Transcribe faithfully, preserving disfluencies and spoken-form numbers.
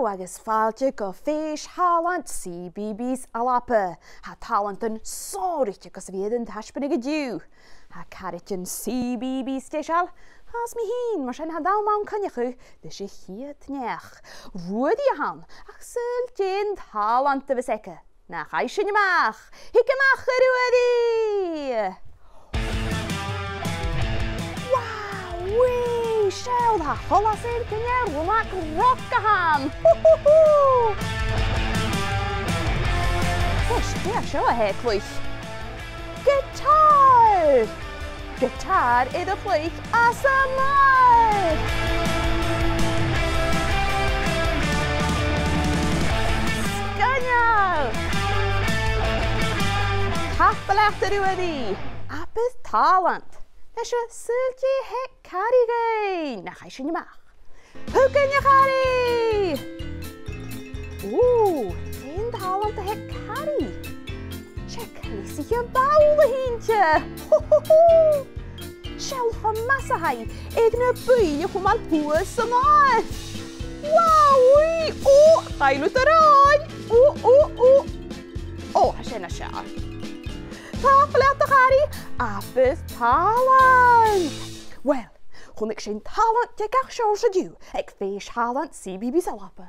Agus fàilte gu Fèis Thàlant CBeebies ALBA. Tha tàlantan sònraichte gus a bhith air an taisbeanadh an-diugh. Tha caraidean CBeebies deiseil, 's mi fhìn, mar sin tha an t-àm ann coinneachadh ris a' chiad neach. Ruairidh a th' ann, ach saoil dè an tàlant a bhios aige. Nach fhaigh sinn a-mach! Thig a-mach, a Ruairidh! Wow, uill, seall, tha coltas air duine rionnach roc a th' ann! Hu, hu, hu! Ceart, dè seo a tha e a' cluich? Giotàr! Giotàr air a chluich às an adhar! Sgoinneil! Tapadh leat, a Ruairidh! Abair tàlant! Nise, saoil dè th' aig Carrie dhuinn? Nach fhaigh sinn a-mach! Thugainn, a Charrie! Ò, dè an tàlant a th' aig Carrie? 'S e cleasaiche ball a th' innte! Hu, hu, hu! Seall cho math 's a tha i air na buill a chumail shuas san adhar! Wow, ui, ò, chaill thu do shròn! Ò, ò, ò! Ò, tha sin nas fheàrr. Tapadh leat, a Charrie, abair tàlant! Uill, chunnaic sinn tàlant de gach seòrsa an-diugh aig Fèis Thàlant CBeebies ALBA.